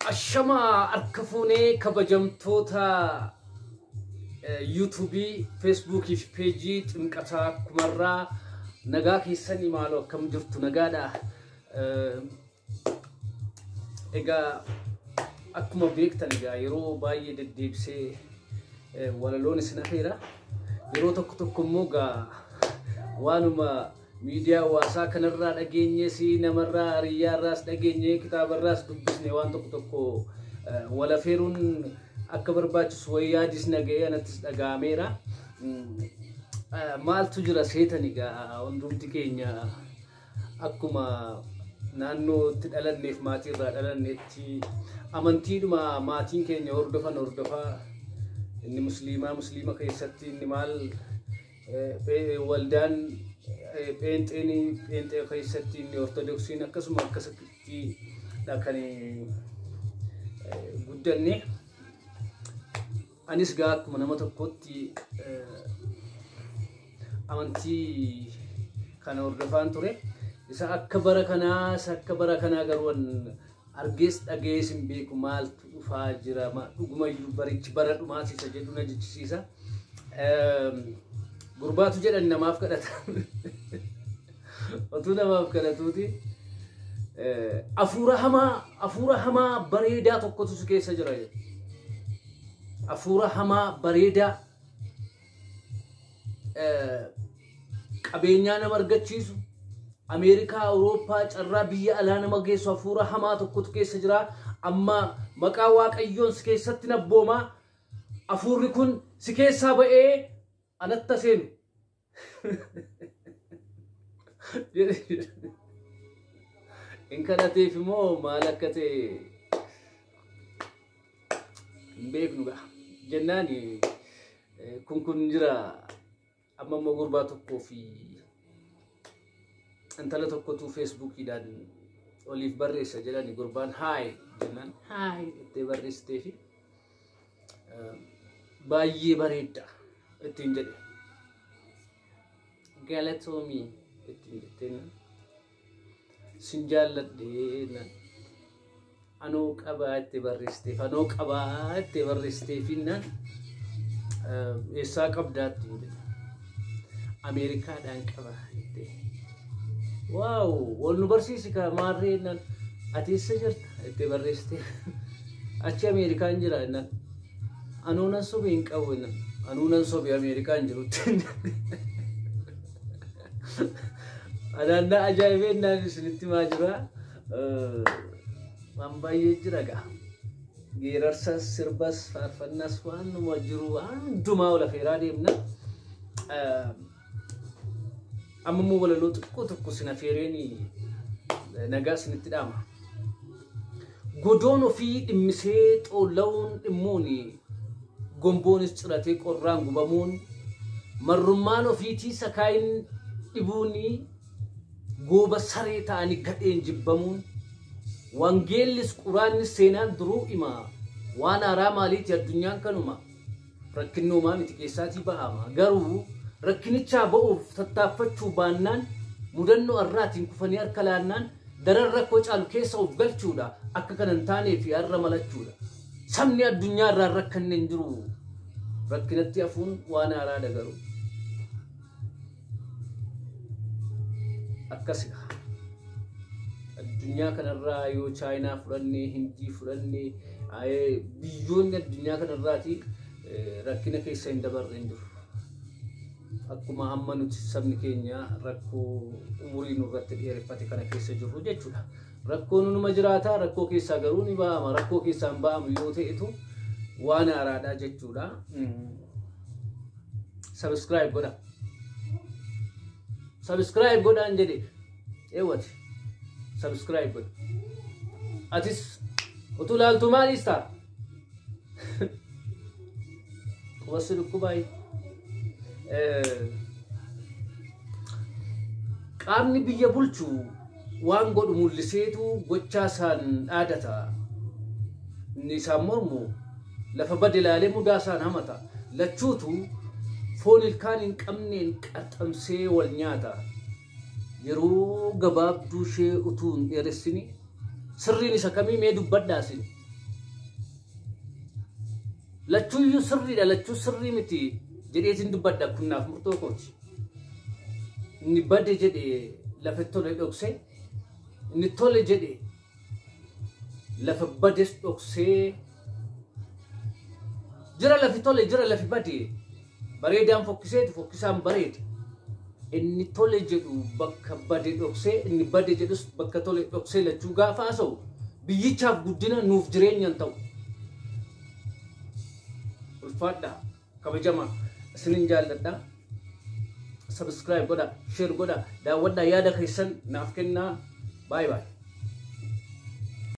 Ashamaa harka fuunee kabajamtoota yuutuubii, feesbuukii fi peejii Ximqataa Kumarraa nagaa keessanii maaloo akkam jirtu nagaadha. Egaa akkuma beektan egaa yeroo baay'ee deddeebisee walaloon isin hafeera. Yeroo tokko tokko immoo egaa waanuma miidiyaa hawaasaa kanarraa dhageenyees namarraa hiriyyaarraas dhageenye kitaabarraas dubbisne waan tokko tokko walafeeruun akka barbaachisu wayii yaadis naga'ee anattis dhaga'ameera. Maaltu jira seetan egaa hundumti keenya akkuma naannootti dhalanneef maatii irraa dhalanneetti amantiidhuma maatiin keenya hordofan hordofaa inni musliimaa musliima keessatti inni maal waldaan pheenxeen pheenxee keessatti inni ortodoksiin akkasuma akkasitti dha kan guddanne. Anis gaa akkuma nama tokkotti amantii kana hordofaan ture. Isa akka bara kanaa isa akka bara kanaa garuu argees dhagayees hin beeku maaltu dhufaa jira dhugumayyuu barichi bara dhumaati isa jedhu na jechisiisa. Gurbaatu jedhan namaaf kadhata. Otuu namaaf kadhatuuti. Afuura hamaa bareedaa tokkotu si keessa jira jedha. Afuura hamaa bareedaa qabeenyaa nama argachiisu Ameerikaa, Awurooppaa, carraa biyya alaa nama geessu hafuura hamaa tokkotu keessa jira. Amma maqaa Waaqayyoon si keessatti nabboomaa hafuurri kun si keessaa ba'ee anatta seenu. In kadhateef immoo maal akka ta'e hin beeknu ga'a. Jennaan kun kun jira amma immoo gurbaa tokkoo fi intala tokkotu feesbuukiidhaan oliif barreessa jedhani gurbaan haay jennaan haay jettee barreessitee fi baay'ee bareedda ittiin jedhe. Galatoomii ittiin jetteen sin jaalladhee naan anoo qabaa itti barreessiteef anoo qabaa itti barreessiteef naan eessaa qabdaa ittiin jedhe. Ameerikaadhaan qaba jettee. Waaw wal nu barsiisi kaa maarree naan ati eessa jirta itti barreessitee. Achi Ameerikaan jira naan anoo nan sobe hin qabu naan anuu nan sobe Ameerikaan jirutti. Anaannaa ajaa'ibee naan isinitti maa jira. Waan baay'ee jira gaa. Geerarsas, sirbas, faarfannas waanuma jiru hundumaa ol afeeraa deemna. Amma immoo walaloo xiqqoo tokko isin afeereen nagaa isinitti dhaama. Godoon ofii dhimmisee xoolla'uun dhimmuun gomboonis ciratee qorraan gubamuun marrummaan ofiitii sakaayin dhibuun gooba saree ta'anii gadheen jibbamuun wangeellis quraannis seenaan duruu hima waan haaraa maaliiti addunyaan kanuma rakkinnoomaa miti keessaatii ba'ama garuu rakkinichaa ba'uuf tattaaffachuu baannaan mudannoo arraatiin kufanii harka laannaan daran rakkoo caalu keessa of galchuudha akka kana hin taanee fi har'a malachuudha. Sabni addunyaa irraa rakkanne hin jiru rakkinatti hafuun waan haaraadha garuu. Akkasidha. Addunyaa kanarraa yoo Chaayinaa fudhannee, Hindii fudhannee, biyyoonni addunyaa kanarraati rakkina keessa hin dabarre hin jiru. Akkuma amma nuti sabni keenya rakkoo umurii nurratti dheereffate kana keessa jirru jechuudha. Rakkoon numa jiraata, rakkoo keessaa garuu ni ba'ama. Rakkoo keessaa hin ba'amu yoo ta'etu waan haaraadha jechuudha. Subscribe godha. Subscribe godhaan jedhe. Eewwati. Subscribe godha. Atis utuu laaltu maal dhiistaa? Qubassi dhukkubaayi. Qaamni biyya bulchu waan godhu mul'iseetu gochaa isaan dhaadata. Inni isaan mormu lafa bade ilaalee mudaa isaan hamata. Lachuutu foon ilkaan hin qabneen qaxxamsee wal nyaata. Yeroo gabaabduu ishee utuu hin dheeressini sirriin isa kamii mee dubbadhaa isin. Lachuuyyuu sirriidha, lachuu sirrii miti jedheetiin dubbadha, kunnaaf murtoo kooti. Inni bade jedhe lafa tole dhoksee, inni tole jedhe lafa bades dhoksee jira. Lafi tole jira, lafi bade, bareedaan fokkiseeti, fokkisaan bareede. Inni tole jedhu bakka bade dhoksee, inni bade jedhus bakka tole dhoksee, lachuu gaafa haasa'u biyyichaaf guddina, nuuf jireenyaan ta'u. Ulfaadhaa, kabajamaa, isinin jaalladhaa. Subscribe godha, share godha, daawwadhaa, yaada keessan naaf kennaa. Baay'ee baay'ee.